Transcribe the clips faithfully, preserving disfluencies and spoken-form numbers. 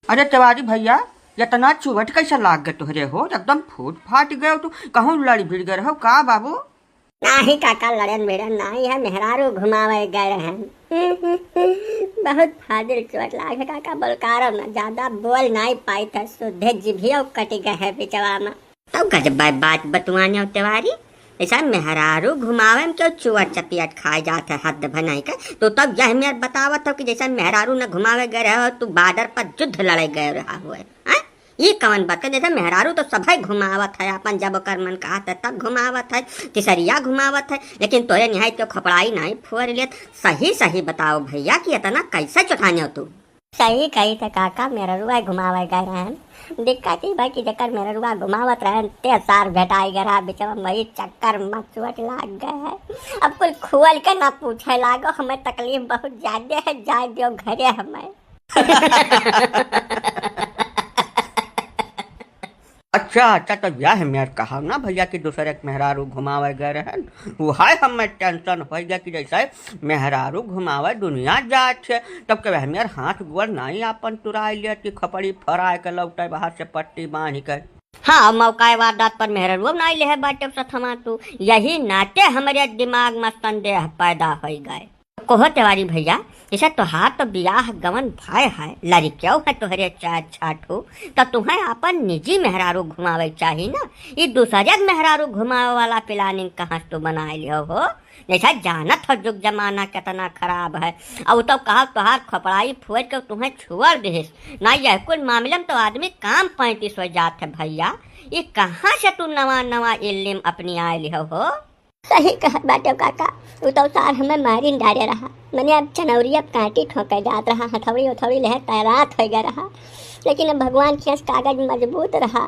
अरे तिवारी भैया, इतना चुवट कैसे लाग गए तोहरे हो? एकदम फूट फाट गए तू। कहूँ लड़ी भिड़ गए रहो का बाबू? नाही काका, लड़न भिड़न नाही है, मेहरारू घुमावे गए रहन। बहुत फाजिल चोट लाग है काका, बोलकारो ना, ज्यादा बोल नाही पाई था, सुधे जिभियो कट गए है बिचवा में। तब गजब बात बतुआने हो तिवारी, ऐसा मेहरारू घुमावे में क्यों चुअट चपियट खाए जात है, हद भनाई का। तो तब यह मेर बतावत हो कि जैसा मेहरारू न घुमावे गए रहे हो, तू बॉर्डर पर युद्ध लड़े गए रहा हुए, हैं? ई कवन बात है? जैसे मेहरारू तो सभे घुमावत है, अपन जब ओकर मन कहत है तब घुमावत है, तिसरिया घुमावत है, लेकिन तोरे निहाई तो खपड़ाई नाही फोर लेत। सही सही बताओ भैया कि इतना कैसे चुठाने हो तू? सही कही थे काका, मेहररुआ घुमावे गए रहन। दिक्कत ई बा कि जेकर मेहररुआ घुमावत रहन, ते सार भेटाई गए रहा, बिचवा में वही चक्कर में चोट लाग गए है। अब कुल खोल के ना पूछे लागो, हमें तकलीफ बहुत ज्यादा है, जाए दियो घरे हमें। अच्छा, अच्छा, तो यह मेर कहा ना भैया कि दूसरे के मेहरारू घुमावे गए रहन, वो है हमें टेंशन हो गया कि जैसे मेहरारू घुमावे दुनिया जात है, तब के वह मेर हाथ गोड़ नाही आपन तुराई लिया कि खपड़ी फराए के लौटे बाहर से पट्टी बांध के। हाँ, मौका वारदात पर मेहररुआ नाही लेहे बाटे सथमा तू, यही नाते हमरे दिमाग में संदेह पैदा हो गए। कहो तिवारी भैया, जैसे तोहार तो बियाह गवन भय है, लड़कियों है तोहरे चार छाठू, तो तुम्हें आपन निजी मेहरारू घुमावे चाही ना। ई दूसरे के मेहरारू घुमावे वाला प्लानिंग कहाँ से तू बनाए लियो हो? जैसा जानत हो जुग जमाना कितना खराब है। और तो कहा तोहार खपड़ाई फोड़ के तुम्हें छोड़ दिहिस ना, यह कुल मामले में तो आदमी काम पैंतीस हो जात है भैया। ये कहाँ से तू नवा नवा इल्म अपनी आए लियो हो? सही कहत बाटे काका, उ तो सार हमें मारिन डारे रहा। मने अब चनौरी अब कांटी ठोंके जात रहा, हथौड़ी उथौड़ी लेहे तैरात हो गया रहा। लेकिन अब भगवान के कागज मजबूत रहा,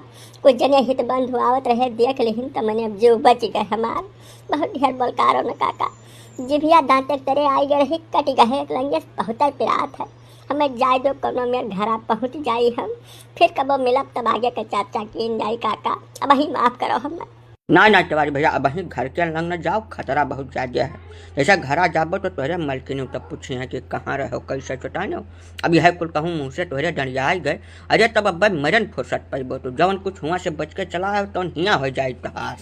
कुछ जने हित बंधु आवत रहे, देख लेहिन त मने अब जीव बच गए हमार। बहुत ढेर बोलकारो न काका, जिभिया दांते तरे आई गए रही, कट गए एक लंगे से बहुत पिरात है। हमें जाए दो, कोनो मेर घरा पहुँच जाई हम, फिर कबो मिलब तब आगे के चर्चा कीन जाई काका। अब ही माफ करो हमें। ना, ना, तिवारी भैया, अबहीं घर के लंग न जाओ, खतरा बहुत ज्यादा है। जैसा घरा जाबो तो तोहरे मलकिनी तब पूछी है कि कहाँ रहो, कैसे चुटानो। अब यह कुल कहूँ मुँह से तोहरे डंडियाई गए, अरे तब अब मरन फुर्सत पैबो तो जवन कुछ हुआ से बच के चला है, तवन हिया हो जाए तोहार।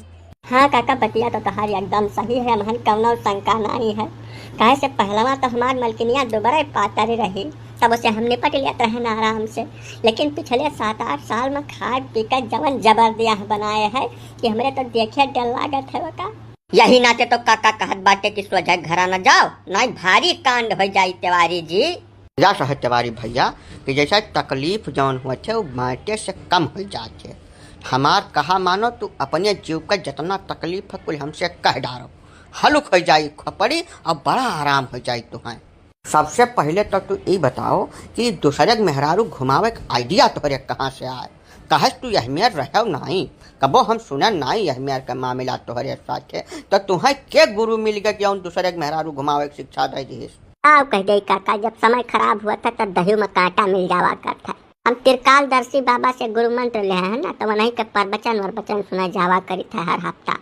हाँ काका, बतिया तो तोहार एकदम सही है, हमहन कौनो शंका नहीं है। काहे से पहलवा तो हमार मलकिनिया दुबरे पातर रही, तब उसे हम निपट लेत रहन आराम से। लेकिन पिछले सात आठ साल में खाए पी के जवन जबरदस्त बनाए है कि हमरे तो देखे डर लागत है ओका। यही नाते तो काका कहत बाटे कि सोझे घरा न जाओ, नाहीं भारी कांड हो जाई तिवारी जी। या सह तिवारी भैया कि जैसा तकलीफ जौन होत है, वो बांटे से कम हो जात है। हमार कहा मानो, तू अपने जीव का जितना तकलीफ है, कुल हमसे कह डारो, हलुक हो जाई खोपड़ी और बड़ा आराम हो जाई तुहें। सबसे पहिले तो तू ई बताओ कि दूसरे के मेहरारू घुमावे के idea तोहरे कहाँ से आए? काहे से तू यह मेर रहो नाई, कबो हम सुने नाई यह मेर के मामला तोहरे साथे। तो तुहें के गुरु मिल गए कि उन दूसरे के मेहरारू घुमावे के शिक्षा दे दिहिस? आओ कह दे काका, जब समय खराब हुआ था तब दही में कांटा मिल जावा करता। हम त्रिकालदर्शी बाबा से गुरु मंत्र ले हैं ना, तो वहीं के प्रवचन वरवचन सुना जावा करी था हर हफ्ता।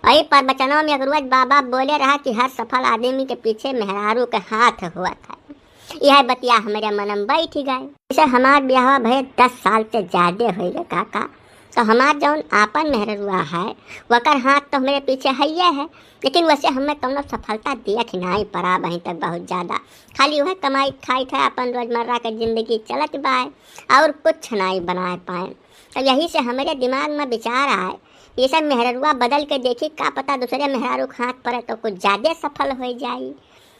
वही प्रवचनों में एक रोज बाबा बोले रहा कि हर सफल आदमी के पीछे मेहरारू के हाथ हुआ था। यह बतिया हमारे मन में बैठ गए। जैसे हमार ब्याह भये दस साल से ज्यादा हो गए काका, तो हमार जौन आपन मेहररुआ है, वकर हाथ तो हमारे पीछे हइये है, लेकिन वैसे हमें कौनो सफलता देख नाई पड़ा वहीं तक बहुत ज्यादा। खाली वह कमाई खाई था, अपन रोजमर्रा के जिंदगी चलत बाय और कुछ नाई बनाए पाए। तो यही से हमारे दिमाग में विचार आए, ये सब मेहररुआ बदल के देखी, का पता दूसरे मेहरारू के हाथ पड़े तो कुछ ज्यादा सफल हो जाई।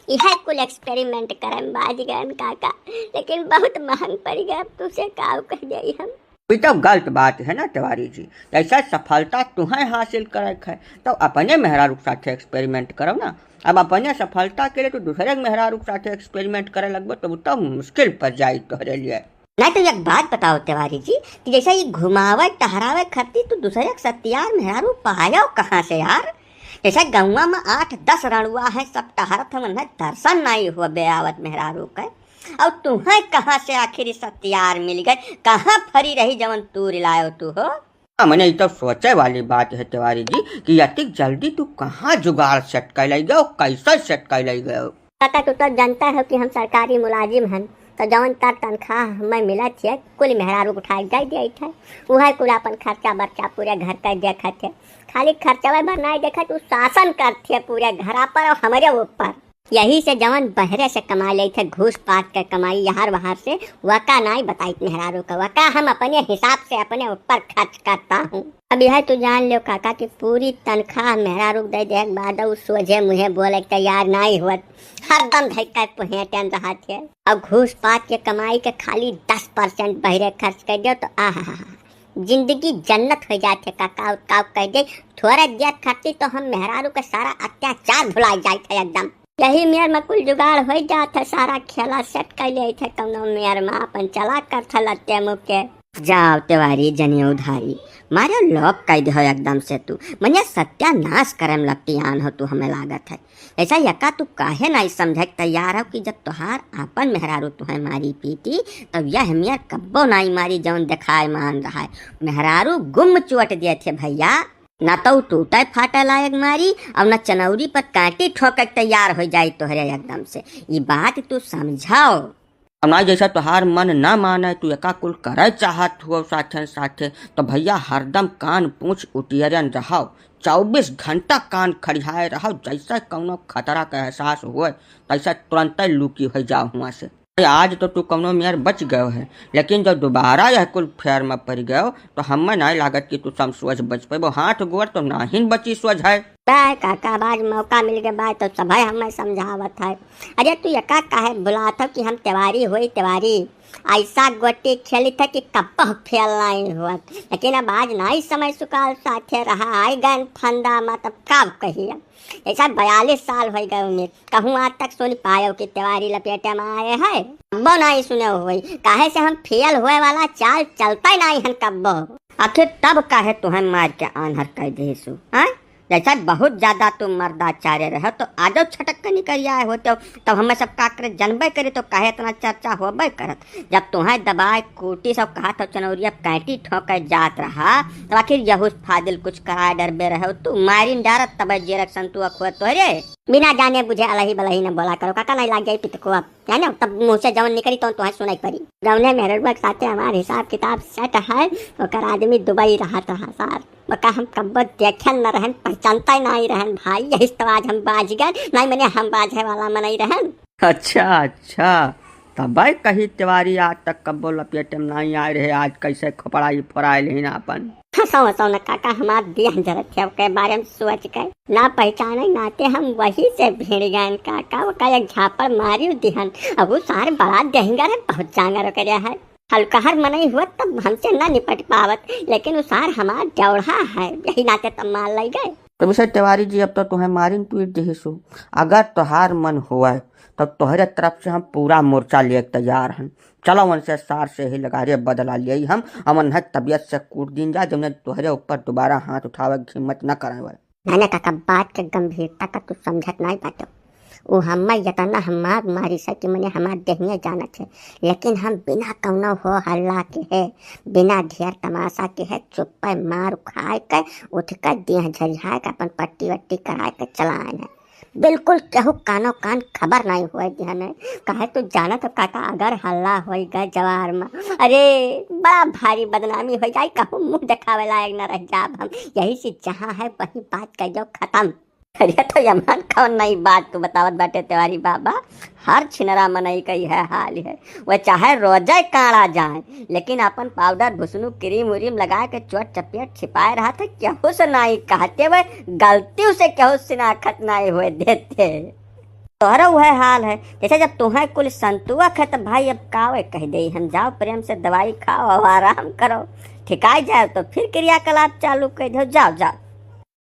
यह कुल experiment करे में बाज गए काका, लेकिन बहुत महंग पड़ गए। अब तुझसे का कह जाई हम। ये तो गलत बात है ना तिवारी जी, जैसा सफलता तुम्हें हासिल करे है तो अपने मेहरारू के साथे experiment करो ना। अब अपने सफलता के लिए तो दूसरे के मेहरारू के साथे experiment करे लगबो तो, तो मुश्किल पड़ जाई तोहरे लिए। नहीं तो एक बात बताओ तिवारी जी कि जैसे ये घुमावे टहरावे खातिर तू दूसरे के सत्यार मेहरारू पायो कहाँ से यार? जैसे गौवा में आठ दस रणुआ है, सब टहरत है, उन्हें दर्शन नहीं हुआ बेआवत मेहरारू के। और तुम्हें कहाँ से आखिर ये सत्यार मिल गए? कहाँ फरी रही जवन तू रिलायो तू हो? हाँ, मने ई तो सोचे वाली बात है तिवारी जी कि अतिक जल्दी तू कहाँ जुगाड़ set कर ले गयो, कैसे set कर ले गयो? काका, तू तो जानता हो कि हम सरकारी मुलाजिम हन, तो जौन तार तनख्वाह हमें मिलत है, कुल मेहरारू उठाए जाए देत है। उहै कुल आपन खर्चा बर्चा पूरे घर का देखत है। खाली खर्चवा भर नाहीं देखत, उ शासन करत है पूरे घरा पर और हमरे ऊपर। यही से जवन बहरे से कमा लेत है, घूस पात के कमाई यहार वहार से, वका नाहीं बताइत मेहरारू का, वका हम अपने हिसाब से अपने ऊपर खर्च करता हूँ। अब यह तू जान लो काका कि पूरी तनख्वाह मेहरारू के दे दे के बाद उ सोझे मुँहे बोले के तैयार नाहीं हुअत, हरदम धइ के पुहेटन रहत है। और घूस पात के कमाई के खाली दस परसेंट बहरे खर्च कर दियो तो आहा, जिंदगी जन्नत हो जात है काका। और का कह दे, थोड़ा देर खातिर तो हम मेहरारू के सारा अत्याचार भुला जाइत है एकदम। यही मेर में कुल जुगाड़ हो जात है, सारा खेला सेट कर लेत है, कौनो मेर में अपन चला करत है लत्ते मुके। जाओ तेवारी जनियो उधारी, मारे लोग कह दे हो एकदम से तू, मने सत्यानाश करे में लपटियान हो तू, हमें लागत है। ऐसा यका तू काहे नाहीं समझे के तैयार हो कि जब तोहार आपन मेहरारू तुहे मारी पीटी, तब यह मेर कब्बो नाहीं मारी जौन देखाए मान रहा है। मेहरारू गुम चोट देत है भैया, ना तो टूटे फाटे लायक मारी और ना चनौरी पर कांटी ठोके के तैयार हो जाई तोहरे एकदम से। ई बात तू समझाओ। अब ना जैसा तोहार मन ना माने, तू एका कुल करे चाहत हो साथे साथे, तो भैया हरदम कान पूछ उटियरन रहो, चौबीस घंटा कान खड़ियाए रहो। जैसे कौनो खतरा का एहसास हुए, तैसे तुरंते लुकी हो जाओ हुआं से। आज तो तू कौनो मेर बच गयो है, लेकिन जब दोबारा यह कुल फेर में पड़ गयो, तो हमें नाहीं लागत कि तू सम सोझ बच पेबो। हाथ गोड़ तो नाहीं बची सोझ है। बे काका, अब आज मौका मिल गए बा, तो सभे हमें समझावत है। अरे तू यका काहे बुलात हो कि हम तेवारी होई तेवारी? ऐसा गोटी खेलित है कि कब्बो फेल नाहीं हुअत, लेकिन अब आज नाहीं समय सुकाल साथे रहा, आई गए फंदा में, तब का कहिए। ऐसा बयालीस साल हो गए उम्र, कहूँ आज तक सुन पायो कि तेवारी लपेटे में आए है? कब्बो नाहीं सुने हुई, काहे से हम फेल हुए वाला चाल चलते नाहीं हन कब्बो। आखिर तब काहे तुहें मार के आन्हर कर देसु, हाँ? जैसा बहुत ज्यादा तू मर्दाचार्य रहे तो आजो छटक के निकल आए होते हो, तब हमें सब का करे जनबे करे तो काहे इतना चर्चा होबे करत। जब तुहें दबाए कूटी सब कहा था चनौरिया कैंटी ठोके जात रहा, तब आखिर यहूस फादिल कुछ कराए डरबे रहे हो तू, मारिन डारत तबे जेरक संतुआ खुआ तोहरे। बिना जाने बुझे अलही बलही न बोला करो काका, नहीं लाग जाई पितकुआ, है ना? तब मुँह से जवन निकली तो तुहें सुनाई पड़ी। जौने मेहररुआ के साथे हमार हिसाब किताब सेट है, ओकर आदमी दुबई रहत रहा सार। ओका हम कब्बो देखन न रहन, पहचानता ही नहीं रहन भाई, यही से तो आज हम बाज गए, नहीं मने हम बाजे वाला मनई रहन। अच्छा, अच्छा, तबे कही तेवारी आज तक कब्बो लपेटे में नहीं आए रहे, आज कैसे खोपड़ाई फोड़ाए लेहिन आपन। हंसो, हंसो न काका, हमार देह जरत है, ओके बारे में सोच के। ना पहचाने नाते हम वही से भिड़ गए काका, ओका एक झापड़ मारी दिहन। अब वो सार बड़ा देहंगर है, बहुत जांगर ओकरे है। हल्कहर मनई हुआ तब हमसे ना निपट पावत, लेकिन वो सार हमार डौढ़ा है, यही नाते तब मार लई गए। तो वैसे तेवारी जी, अब तो तुहें मारिन पीट दिहिसु, अगर तोहार मन हुआ तब तोहरे तरफ से हम पूरा मोर्चा लिए तैयार हन। चलो उनसे सार से ही लगा रे बदला लिए हम, हम उन्हें तबीयत से कूट दीन जा, जब उन्हें तोहरे ऊपर दोबारा हाथ उठावे की हिम्मत न करावे। ना, ना काका, बात के गंभीरता का तू समझत नाहीं बाटो। उ हम्मा यतना हमार मारी से कि मने हमार देहिया जानत है, लेकिन हम बिना कौनो हो हल्ला के है, बिना ढेर तमाशा के है, चुप्पे मार खाए के, उठ के देह झरिहाए के, अपन पट्टी वट्टी कराए के चला आए हैं। बिल्कुल केहू कानो कान खबर नाहीं हुए दिहन है। काहे तू जानत हो काका, अगर हल्ला होई गए जवार में, अरे बड़ा भारी बदनामी हो जाई, कहूँ मुँह देखावे लायक न रह जाब हम। यही से जहाँ है वहीं बात कर दो खत्म। अरे तो यमान कौन नई बात तू बतावत बाटे तेवारी बाबा, हर छिनरा मनई का यह हाल है। वह चाहे रोजे काड़ा जाए, लेकिन अपन पाउडर, भुसनु, क्रीम उरीम लगा के चोट चपेट छिपाए रहा था, केहू से नाई कहते हुए गलती उसे केहू शिनाख्त नाई हुए देते। तोहरा वह हाल है, जैसे जब तुम्हें कुल संतुआ है तो भाई अब कावे कह दे, हम जाओ प्रेम से दवाई खाओ और आराम करो, ठिकाई जाए तो फिर क्रियाकलाप चालू कर दो, जाओ जाओ।